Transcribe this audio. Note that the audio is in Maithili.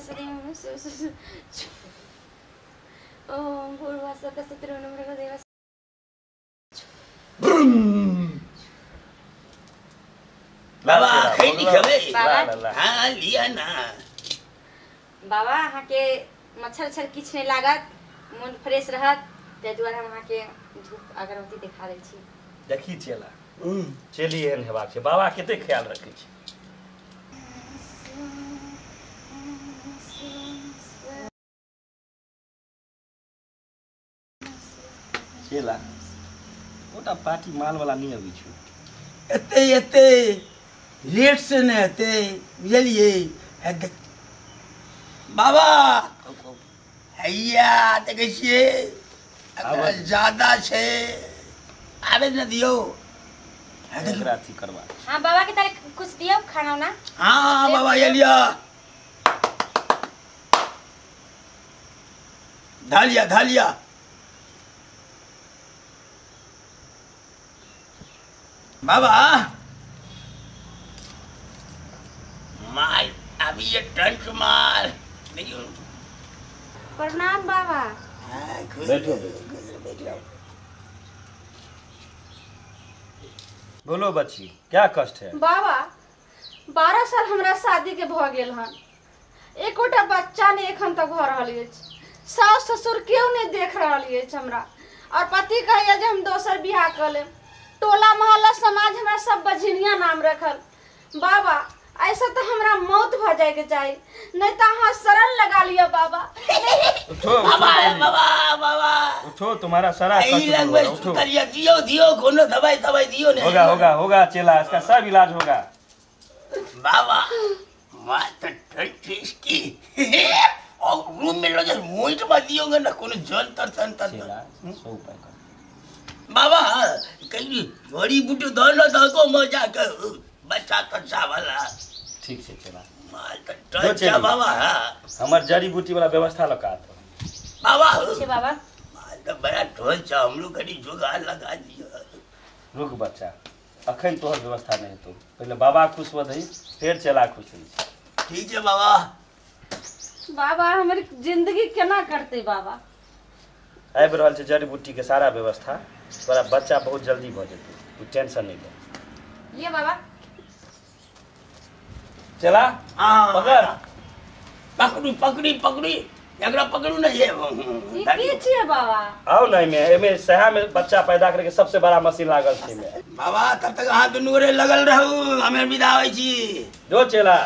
श्रीं ओम भूर्भुवः स्वः तत्सवितुर्वरेण्यं। बाबा खैनी खेबै? हाँ लिया ना। बाबा अहाँके मच्छर उच्छर किछु नहि लागत, मोन फ्रेश रहत, ताहि दुआरे हम अहाँके धूप अगरबत्ती देखा दै छी। देखी चेला, चेली एहन हेबाक छै, बाबा कते ख्याल रखै छै। चेला ओटा पार्टी माल वाला नहीं अबै छै। एते एते लेट से नहीं एते, बुझलियै? बाबा हैया देखै छियै ज्यादा छै, आबे न दियौ। एकरा अथी करबा। हाँ बाबा के तारे कुछ दियौ खाना उना। हाँ बाबा ये लिया, धालिया धालिया। बाबा माल अभी ये टंच माल देखियो। प्रणाम बाबा। बैठो बैठो। बोलो बच्ची, क्या कष्ट है? बाबा 12 साल हमरा शादी के भ गेल हन, एकोटा बच्चा नहीं एखन तक भ रहल अछि। सास ससुर केओ नहीं देख रहल अछि हमरा, और पति कहैया जे हम दोसर बियाह कऽ लेब। टोला मोहल्ला समाज हमरा सब बझिनिया नाम रखल। बाबा ऐसा तो हमरा मौत भ जाए के चाही, नहीं तो अहाँ शरण लगा लिया बाबा। उठो बाबा बाबा बाबा उठो, तुम्हारा सारा कष्ट दूर होगा। उठो, दियो दियो कोनो दवाई दवाई दियो। नहीं होगा होगा होगा चेला, इसका सब इलाज होगा। बाबा मात टेस्टी और रूम में लगे मोइट मा दियोगे ना कोनो जल तर तन तर। चेला सौ उपाय कर बाबा, कहीं बड़ी बूटी दो ना को मजा कर बच्चा कच्चा वाला। ठीक से चला माल तो टच बाबा। हमर जड़ी बूटी वाला व्यवस्था लगा तो बाबा। छे बाबा माल तो बड़ा ढोल छ, हम लोग कनी जुगाड़ लगा दियो। रुक बच्चा, अखन तोहर व्यवस्था नहीं हेतौ, पहले बाबा खुश हो फिर चला खुश हो। ठीक है बाबा। बाबा हमर जिंदगी केना करते बाबा? आबि रहल छै जड़ी बूटी के सारा व्यवस्था, तोरा बच्चा बहुत जल्दी भ जेतौ, तू टेंशन नहीं ले। ये बाबा चला पकड़, पकड़ू पकड़ी पकड़ी एकरा पकड़ू ना। ये की छियै बाबा? आओ ना, एमे एमे सहा में बच्चा पैदा करे के सबसे बड़ा मशीन लागल छै में। बाबा तब तक अहाँ दुनू गोरे लगल रहू, हमे विदा होइ छी। जो चला।